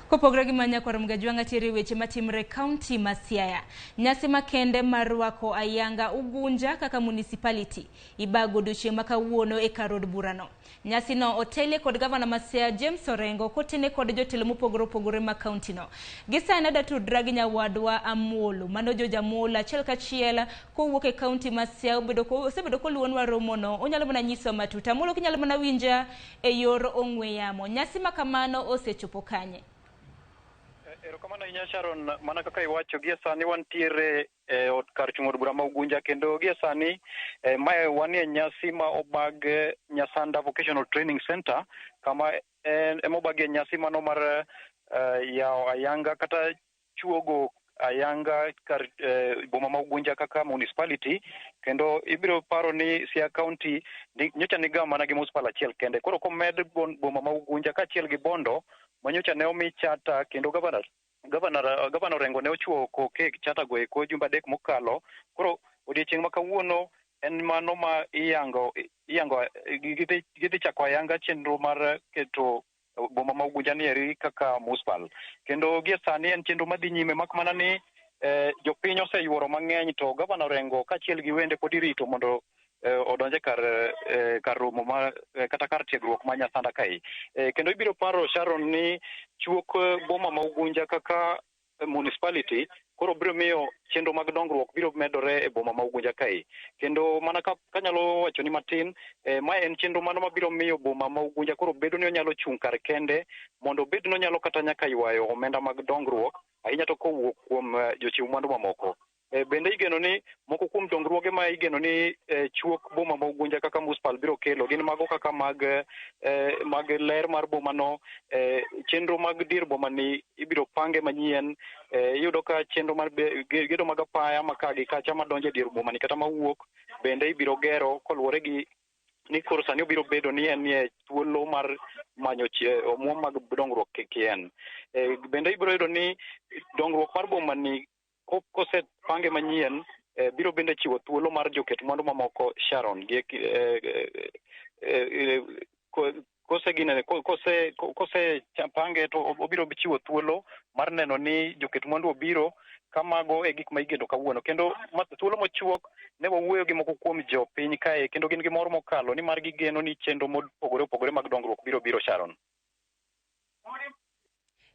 Kopogore gi manya kwar Mgajwang'a tiere weche matimre kaunti ma Siaya. Nyasi makende mar rwako ayanga Ugunja kaka municipality ibago odiochieng' ma kawuono e kar od burano. Nyasino otelie kod gavana ma Siaya James Orengo kotene kod jotelo mopogore opogore ma kaunti no. Gi sani adatudra gi nyawadwa Amolo, mano George Amolo achiel kachiel kowuok e kaunti ma Siaya osebedo koluwonwa romono. Onyalo mana nyisowa matut. Amolo kinyalo mana winja e yor ong'we yamo. Nyasi ma kamano osechopo kanye? Erokamano ahinya Sharon, mana kaka iwacho gie sani wantiere e ot kar chung' od bura ma Ugunja kendo gie sani mae wanie nyasi ma obag Nyasanda Vocational Training Center kama en ema obagie nyasi mano mar yawo ayanga kata chuogo ayanga kar boma ma Ugunja kaka municipality kendo ibiro paro ni Siaya County nyocha niga mana gi municipal achiel kende koro komed boma ma Ugunja kaachiel gi Bondo manyocha ne omi chata kendo gavana Orengo ne ochuo koke chata go eko jumbe 3 mokalo. Koro odiechieng' ma kawuono en mano ma iyango gidhi chako ayanga chenro mar keto boma ma Ugunja ni eri kaka municipal kendo gie sani en chenro madhi nyime mak mana ni jopiny oseyuoro mang'eny to gavana Orengo kaachiel gi wende pod irito mondo odonje kar romo ma kata kar tiegruok ma Nyasanda kae. Kendo ibiro paro Sharon ni chuok boma ma Ugunja kaka municipality koro biro miyo chenro mag dongruok biro medore e boma ma Ugunja kae. Kendo mana kanyalo wacho ni matin, mae en chenro mano mabiro miyo boma ma Ugunja koro bedo ni onyalo chung' kar kende mondo obed ni onyalo kata nyaka ywayo omenda mag dongruok ahinya to kowuok kuom jochiw mwandu mamoko. Bende igeno ni moko kuom dongruoge ma igeno ni chuok boma ma Ugunja kaka municipal biro kelo gin mago kaka mag ler mar boma no, chenro mag dir boma ni ibiro pange manyien, iyudo ka chenro mar gedo mag apaya ma ka gi kacha madonjo e dier boma ni kata mawuok bende ibiro gero koluwore gi ni koro sani obiro bedo ni en e thuolo mar manyo omuom mag dongruok kien. Bende ibiro yudo ni dongruok mar boma ni kosepange manyien biro bende chiwo thuolo mar joket mwandu mamoko Sharon gi kose pange to obiro chiwo thuolo mar neno ni joket mwandu obiro kamago e gik ma igeno kawuono. Kendo thuolo mochuok ne wawuoyo gi moko kuom jopiny kae kendo gin gi mor mokalo nimar gigeno ni chenro mopogore opogore mag dongruok biro biro Sharon.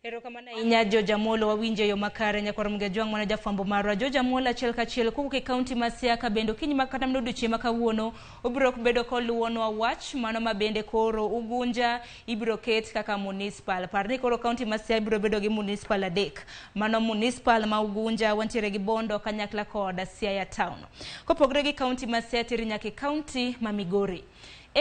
Erokamano ahinya George Amolo, wawinjo e yo makare. Nyakwar Mgajwang' mano jafwambo marwa George Amolo achiel kachiel kowuok e kaunti ma Siaya ka bende okinyi ma kata mana odiochieng' ma kawuono obiro bedo koluwonwa wach mano ma bende koro Ugunja ibiro ket kaka municipal. Par ni koro kaunti ma Siaya biro bedo gi municipal 3. Mano municipal ma Ugunja wantiere gi Bondo kanyakla kod Siaya Town. Kopogore gi kaunti ma Siaya teri nyaka e kaunti ma Migori.